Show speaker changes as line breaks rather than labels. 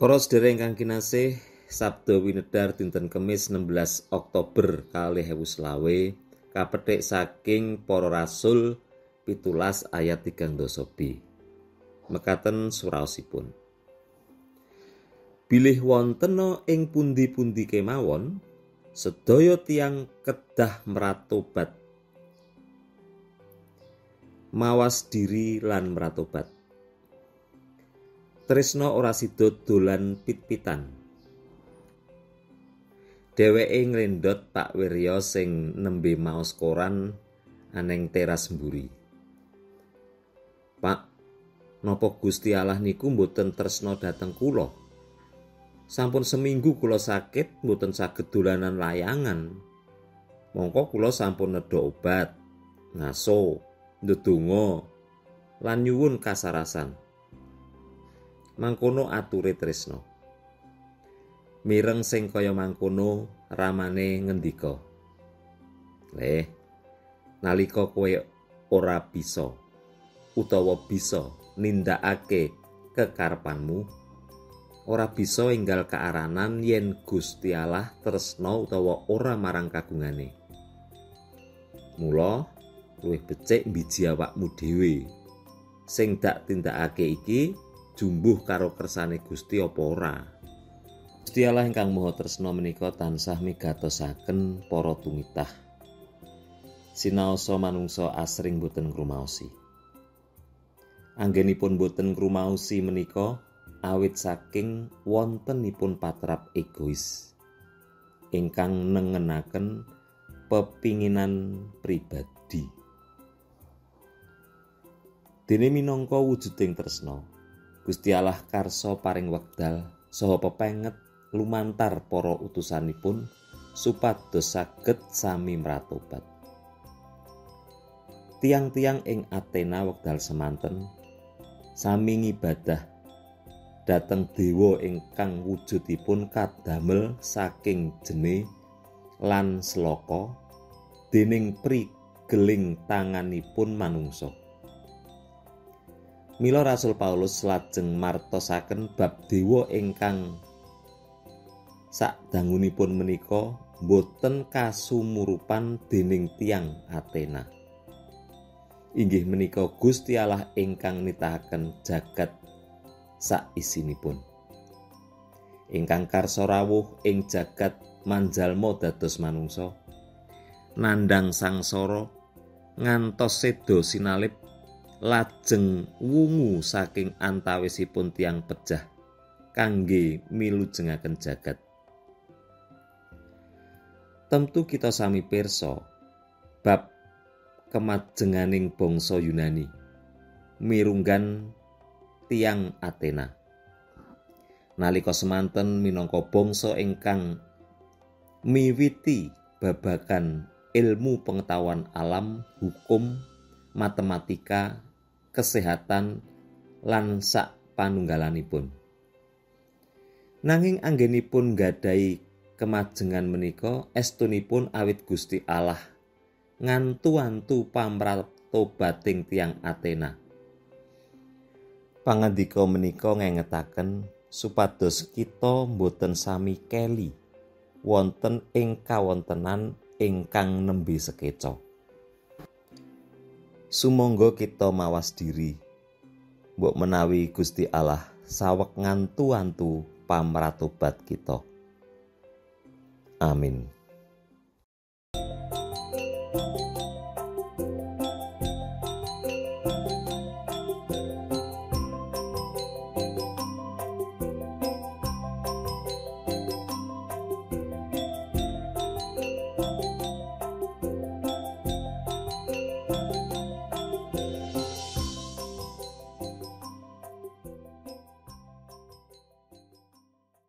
Para sedherek ingkang kinasih, Sabda Winedhar dinten Kemis 16 Oktober 2020 kapethik saking Para Rasul 17 ayat 30b. Mekaten suraosipun. Bilih wontena ing pundi-pundi kemawon, sedaya tiyang kedah mratobat. Mawas diri lan mratobat. Tresna ora sida dolan pit-pitan. Dheweke nglendhot Pak Wirya sing nembe maos koran aneng teras mburi. Pak, napa Gusti Allah niku mboten tresna dhateng kula? Sampun seminggu kula sakit mboten saged dolanan layangan. Mongko kula sampun nedha obat, ngaso, ndedonga lan nyuwun kasarasan. Mangkono ature tresna. Mireng sing kaya mangkono ramane ngendika. Leh, nalika kowe ora bisa utawa bisa nindakake kekarepanmu, ora bisa enggal kaaranan yen Gusti Allah tresna utawa ora marang kagungane. Mula luwih becik mbiji awakmu dhewe. Sing dak tindakake iki jumbuh karo kersane Gusti apa ora. Gusti Allah ingkang Maha Tresna menika tansah migatosaken para tumitah. Sinaosa manungsa asring boten ngrumaosi. Anggenipun boten ngrumaosi menika awit saking wontenipun patrap egois ingkang nengenaken pepinginan pribadi. Dene minangka wujuding tresna, Gusti Allah karsa paring wekdal saha pepenget lumantar para utusanipun supados saged sami mratobat. Tiang-tiang ing Athena wekdal semanten sami ngibadah dhateng dewa ingkang wujudipun kadamel saking jene lan sloka dening prigeling tanganipun manungsa. Mila Rasul Paulus lajeng martosaken bab dewa ingkang sakdangunipun menika boten kasumurupan dening tiyang Athena. Inggih menika Gusti Allah ingkang nitahaken jagat saisinipun. Ingkang karsa rawuh ing jagat manjalma dados manungsa, nandhang sangsara ngantos seda sinalib lajeng wungu saking antawisipun tiyang pejah kangge milujengaken jagat. Tentu kita sami pirsa bab kemajenganing bangsa Yunani mirunggan tiyang Athena. Nalika semanten minangka bangsa ingkang miwiti babagan ilmu pengetahuan alam, hukum, matematika, kesehatan lan sak panunggalanipun. Nanging anggenipun nggadahi kemajengan menika estunipun awit Gusti Allah ngantu-antu pamratobating tiyang Athena. Pangandika menika ngengetaken supados kita mboten sami keli wonten ing kawontenan ingkang nembe sekeca. Sumangga kita mawas diri, mbok menawi Gusti Allah saweg ngantu-antu pamratobat kita. Amin.